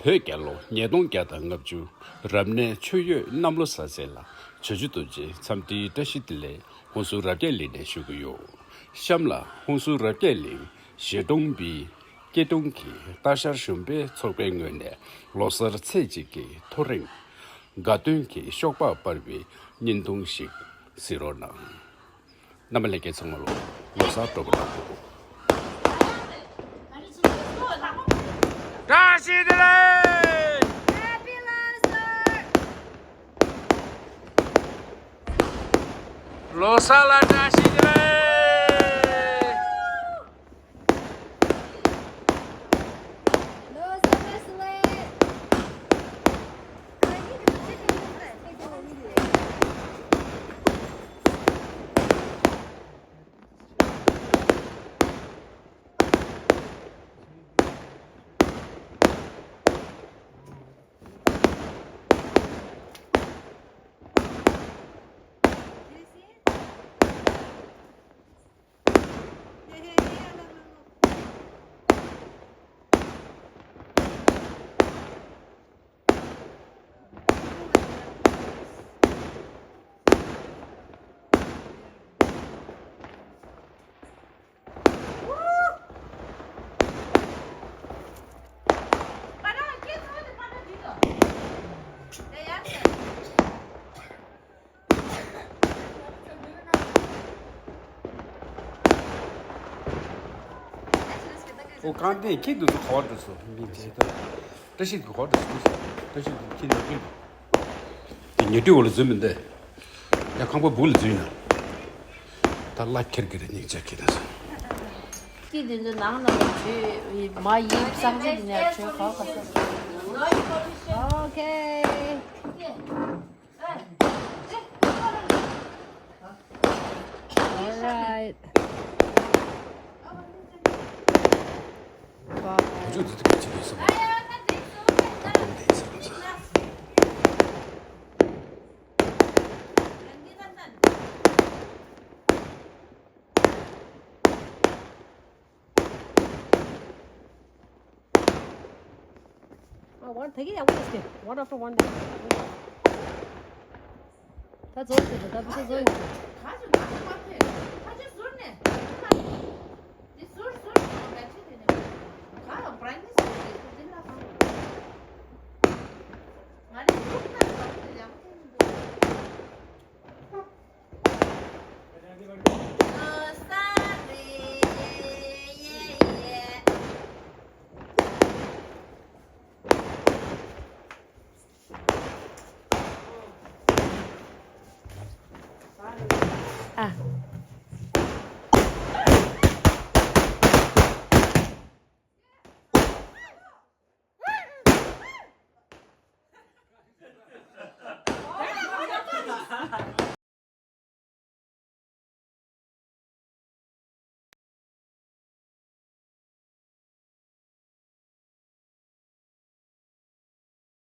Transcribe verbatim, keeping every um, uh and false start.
བོད་རྒྱལ་ལོ་ཉིས་སྟོང་བརྒྱ་དང་ལྔ་བཅུ་རབ་གནས་མཆོད་ཡོས་གནམ་ལོ་གསར་ཚེས་ལ་བྱང་ཆུབ་རྡོ་རྗེ་འཚམས་འདྲིའི་བཀྲ་ཤིས་བདེ་ལེགས་ཧུན་སུར་རབ་རྒྱས་གླིང་ནས་ཞུ་གི་ཡོད། གཤམ་ལ་ཧུན་སུར་རབ་རྒྱས་གླིང་བཞེས་གྲོང་པའི་སྐྱིད་གྲོང་གི་སྟག་ཤར་གཞོན་པའི་ཚོགས་པའི་ངོས་ནས་ལོ་གསར་ཚེས་གཅིག་གི་ཐོ་རེངས་དགའ་སྟོན་གྱི་ཤོག་སྦག་སྤར་བའི་བརྙན་ཐུང་ཞིག་གཟིགས་རོགས་གནང་། རྣམ་པ་ལྷན་རྒྱས་ཚང་མ་ལོ་ལོ་གསར་སྤྲོ་པོ་གནང་། བཀྲ་ཤིས་བདེ་ལེགས། ལོ་གསར་ལ་བཀྲ་ཤིས་བདེ་ལེགས། ཨོ་རྐང་སྟེང་ཁྱེད་འདུག་ཚོ་ག་བར་འགྲོ་སོང་མི་བྱེད་དོ། བཀྲ་ཤིས་འདུག་ག་བར་འགྲོ་སོང་འདུག་སོང་བཀྲ་ཤིས་འདུག་ཁྱེད་ནག་པོ་འདུག་དེ་ཉལ་ཁྲིའི་འོག་ལ་འཛུལ་མི་འདུག་ཡ་ཁང་པ་སྦུག་ལ་འཛུལ་ན། ད་གླ་འཁྱེར་གི་རེད་སྙིང་རྗེ་ཁྱེད་ད་སོང་། ཀི་འདི་ཚོ་ནང་ན་བྲོས་མ་ཡིན་གསང་ཆེན་འདི་ནས་བྲོས་ག་ག་ས། Okay. All right. Bye. ཨ་ཝར་ད་གི་ཡག་པོ་རེད། One after one day. ད་རྫོགས་ཟེར་ད་བུ་ཚ་རྫོགས་ཡིན་ཟེར། ཨ།